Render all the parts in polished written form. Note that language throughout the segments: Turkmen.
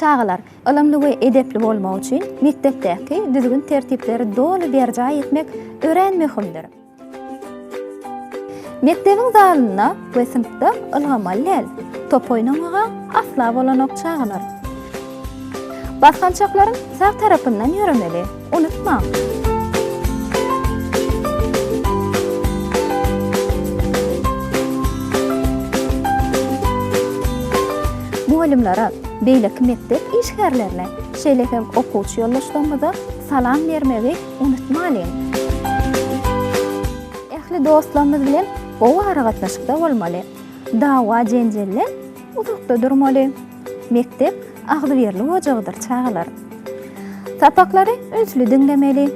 Çagalar, ylymly we edepli bolmak üçin mekdepdäki düzgün-tertipleri doly berjaý etmek örän möhümdir. Mekdebiň zalynda we synpda ylgamaly däl, top oýnamaga asla bolanok çagalar. Basgançaklaryň sag tarapyndan ýöremeli, unutmaň! Mugallymlara, beýleki mekdep işgärlerine, şeýle hem okuwçy ýoldaşlarymyza salam bermegi unutmalyň! Ähli dostlarymyz bilen gowy aragatnaşykda bolmaly. Dawa-jenjelden uzakda durmaly. Mekdep agzybirlik ojagydyr, çagalar. Sapaklary ünsli diňlemeli.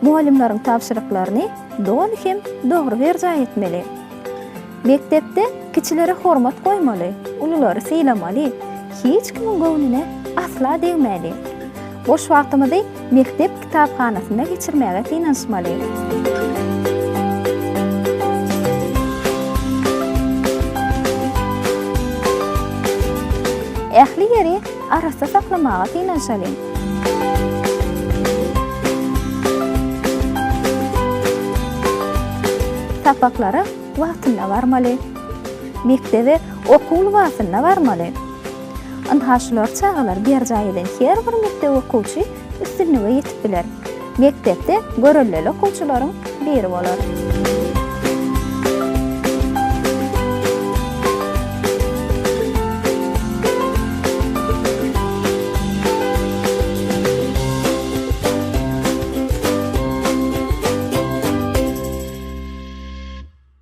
Mugallymlaryň tabşyryklaryny doly hem dogry berjaý etmeli. Mekdepde kiçilere hormat goýmaly, ululary sylamaly, hiç kimiň göwnüne asla degmäli. Boş wagtymyzy mekdep kitaphanasynda geçirmäge synanyşmaly. Ähli ýeri arassa saklamaga synanyşalyň. Sapaklara wagtynda barmaly. Mekdebe okuw lybasynda barmaly. Ynha şular çagalar berjaý eden her bir mekdep okuwçy üstünlige ýetip biler. Mekdepde görelleli okuwçylaryň biri bolar.